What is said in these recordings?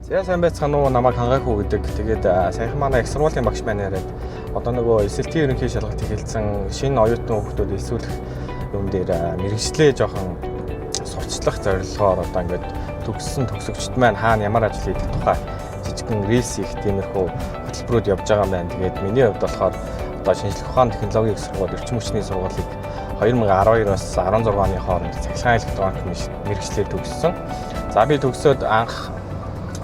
За, сайн байцгаана уу, намайг Хангаах гэдэг. Тэгээд саяхан манай их сургуулийн багш маань яриад, одоо нөгөө SLT ерөнхий шалгалт эхэлсэн, шинэ оюутан хүүхдүүд элсүүлэх юм дээр мэргэжлээ жоохон сурталчлах зорилгоор одоо ингээд төгссөн төгсөгчд маань хаана ямар ажил хийх тухай жижигхэн reels хийх тиймэрхүү хөтөлбөрүүд явж байгаа юм байна. Тэгээд миний хувьд болохоор одоо шинжлэх ухааны технологийн их сургууль, эрчим хүчний сургуулийг 2012-оос 16 оны хооронд цахилгаан электроник мэргэжлээр төгссөн. За, би төгсөөд анх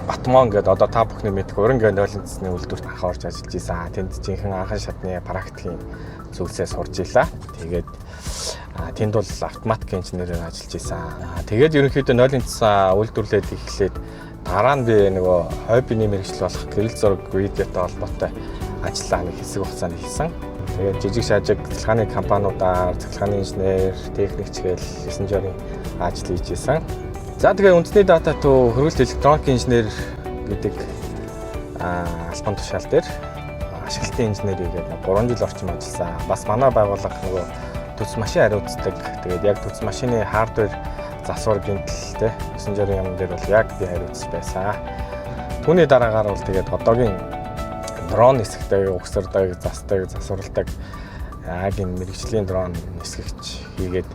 Батмон гэдэг, одоо та бүхний мэдэх Уран нойлон цэсний үйлдвэрт анх орж ажиллаж исэн. Тэнд жинхэнэ анхан шатны практикийн зүйлсээ сурж илаа. Тэгээд тэнд бол автоматик инженерээр ажиллаж исэн. Тэгээд ерөнхийдөө нойлын цэс үйлдвэрлээд эхлээд дараа нь би нөгөө хоббиний мэргэжил болох гэрэл зураг, видеотой холбоотой ажиллаа нэг хэсэг хугацаанд хийсэн. Тэгээд жижиг шажиг цахилгааны компаниудаар цахилгааны инженер, техникч гээл 9 жорын ажил хийж исэн. За, тэгээ үндэсний дата төв хөрвөлт электроник инженер гэдэг албан тушаал дээр ашиглалтын инженер хийгээд 3 жил орчим ажилласан. Бас манай байгууллага нөгөө төс машин хариуцдаг. Тэгээд яг төс машины hardware засвар гэмтэл те 9 жорын юм дээр бол яг би хариуцж байсан. Түүний дараагаар бол тэгээд одоогийн дрон нисгдэг, угсардаг, засдаг, засварладаг яг энэ мэргэжлийн дрон нисгэгч хийгээд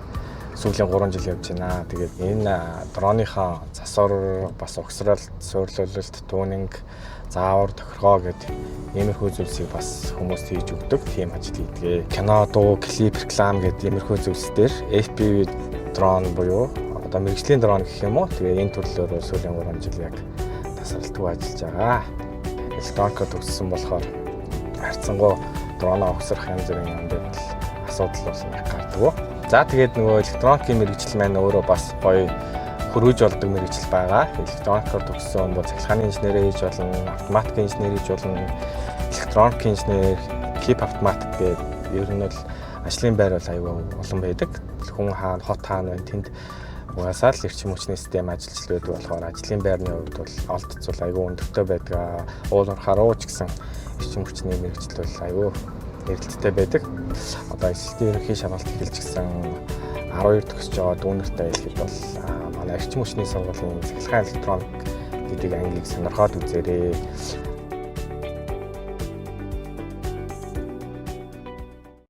сүүлийн 3 жил явж байна. Тэгээд энэ дроныхоо засвар, бас угсралт, суйрлуулалт, tuning, заавар, тохиргоо гэдэг иймэрхүү зүйлсийг бас хүмүүст хийж өгдөг тийм ажил хийдэг. Кино, дуу, клип, реклам гэдэг иймэрхүү зүйлс дээр FPV дрон буюу одоо мэргэжлийн дрон гэх юм уу. Тэгээ энэ төрлөөр сүүлийн 3 жил яг тасралтгүй ажиллаж байгаа. Электроникоор төгссөн болохоор харьцангуй дроноо угсрах янз бүрийн юм дээр бол асуудал бол нэг гардаг. За, тэгээд нөгөө электроникийн мэргэжил маань өөрөө бас гоё хөрвөж болдог мэргэжил байгаа. Электроникоор төгссөн хүн бол цахилгааны инженерээ хийж болно, автоматик инженер хийж болно, электроник инженер, клип автоматик гэдэг ер нь бол ажлын байр бол аюул олон байдаг. Хүн хаана, хот хаана байна, тэнд угаасаа л эрчим хүчний систем ажиллаж байдаг болохоор ажлын байрны хувьд бол олдцол аюул өндөртэй байдаг. Уул уурхай руу ч гэсэн эрчим хүчний мэргэжил бол аюул эрэлттэй байдаг. Одоо SLT ерөнхий шалгалт эхэлж гисэн 12 төгсөж байгаа дүүнертэй хэлэхэд бол манай эрчим хүчний сургуулийн цахилгаан электроник гэдэг ангийг сонирхоод үзээрэй.